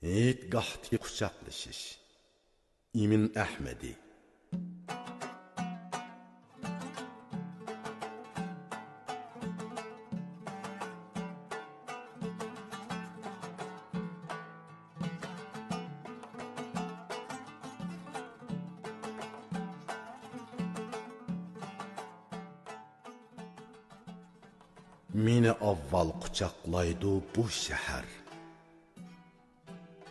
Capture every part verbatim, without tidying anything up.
ھېيتگاھتىكى قۇچاقلىشىش. ئىمىن ئەھمىدى. مېنى ئاۋۋال قۇچاقلايدۇ بۇ شەھەر.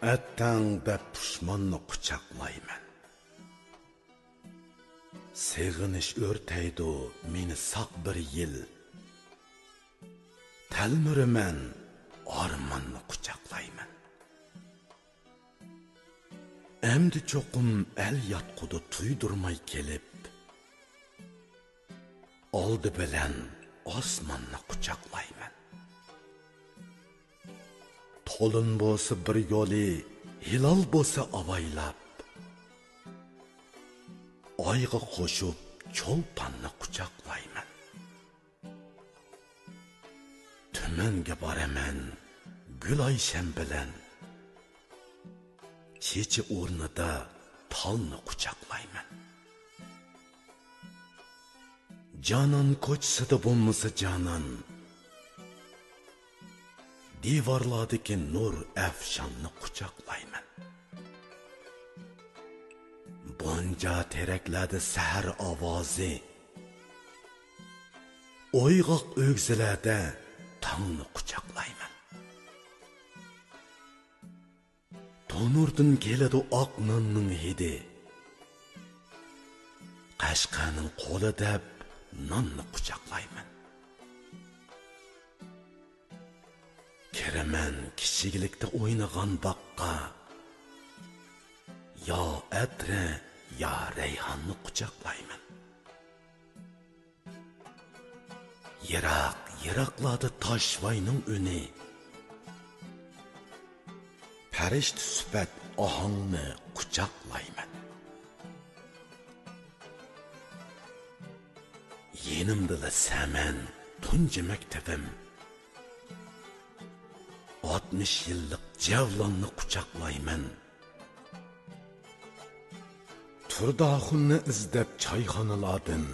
ئەتەڭ دەپ پۇشماننى قۇچاقلايمەن. سېغىنىش ئۆرتەيدۇ مېنى ساق بىر يىل. تەلمۈرىمەن، ئارماننى قۇچاقلايمەن. ئەمدى چوقۇم ئەل ياتقۇدا تۇيدۇرماي كېلىپ، ئالدى بىلەن ئاسماننى قۇچاقلايمەن. تولۇن بولسا بىر يولى، ھىلال بولسا ئاۋايلاپ، ئايغا قوشۇپ چولپاننى قۇچاقلايمەن. تۈمەنگە بارىمەن گۈلايشەم بىلەن، چېچى ئورنىدا تالنى قۇچاقلايمەن. جانان كوچىسىدا بولمىسا جانان، دىۋارلاردىكى نۇر ئەفشاننى قۇچاقلايمەن. بونجا تېرەكلەردە سەھەر ئاۋازى، ئويغاق ئۆگزىلەردە تاڭنى قۇچاقلايمەن. تونۇردىن كېلىدۇ ئاق ناننىڭ ھىدى. قەشقەرنىڭ قولى دەپ ناننى قۇچاقلايمەن. كىرىمەن كىچىكلىكتە ئوينىغان باغقا. يا ئەترە، يا رەيھاننى قۇچاقلايمەن. يىراق، يىراقلاردا تاشۋاينىڭ ئۈنى. پەرىشتە سۈپەت ئاھاڭنى قۇچاقلايمەن. يېنىمدىلا سەمەن، تۇنجى مەكتىۋىم. ئاتمىش يىللىق جەۋلاننى قۇچاقلايمەن. تۇرداخۇننى ئىزدەپ چايخانىلاردىن،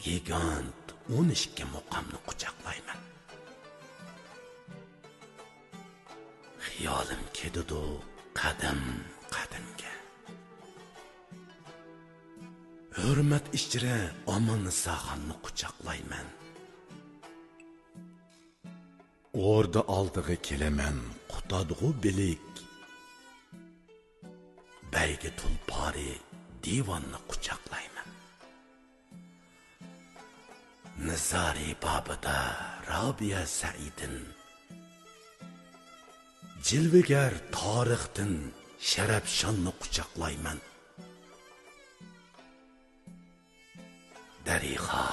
گىگانت ئون ئىككى مۇقامنى قۇچاقلايمەن. خىيالىم كېتىدۇ قەدەم قەدەمگە. ھۆرمەت ئىچرە ئاماننىساخاننى قۇچاقلايمەن. ئوردا ئالدىغا كېلىمەن قۇتادغۇ بىلىك. بەيگە تۇلپارى دىۋاننى قۇچاقلايمەن. نىزارى بابىدا رابىيە سەئىدىن، جىلۋىگەر تارىختىن شەرەپشاننى قۇچاقلايمەن. دەرىخا،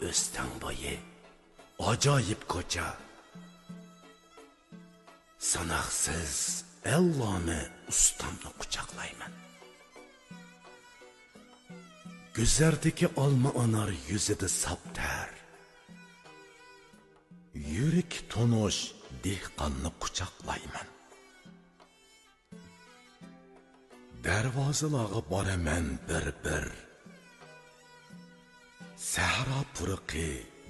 ئۆستەڭ بويى، ئاجايىپ كوچا. ساناقسىز ئەللامە ئۇستامنى قۇچاقلايمەن. گۈزەردىكى ئالما ئانار يۈزىدە ساپ تەر. يۈرىكى تونۇش دېھقاننى قۇچاقلايمەن. دەرۋازىلارغا بارىمەن بىر-بىر. سەھرا پۇرىقى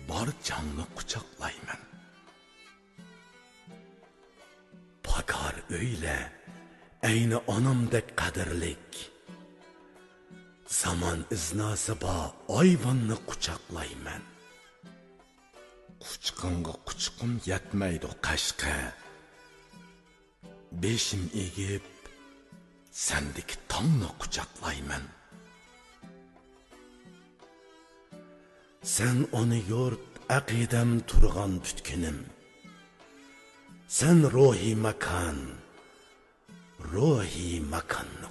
بار چاڭنى قۇچاقلايمەن. پاكار ئۆيلەر ئەينى ئانامدەك قەدىرلىك. زامان ئىزناسى بار ئايۋاننى قۇچاقلايمەن. قۇچىقىڭغا قۇچىقىم يەتمەيدۇ قەشقەر. بېشىم ئېگىپ، سەندىكى تاڭنى قۇچاقلايمەن. سەن ئانا يۇرت، ئەقىدەم تۇرغان پۈتكۈنۈم. سەن روھىي ماكان، روھىي ماكاننى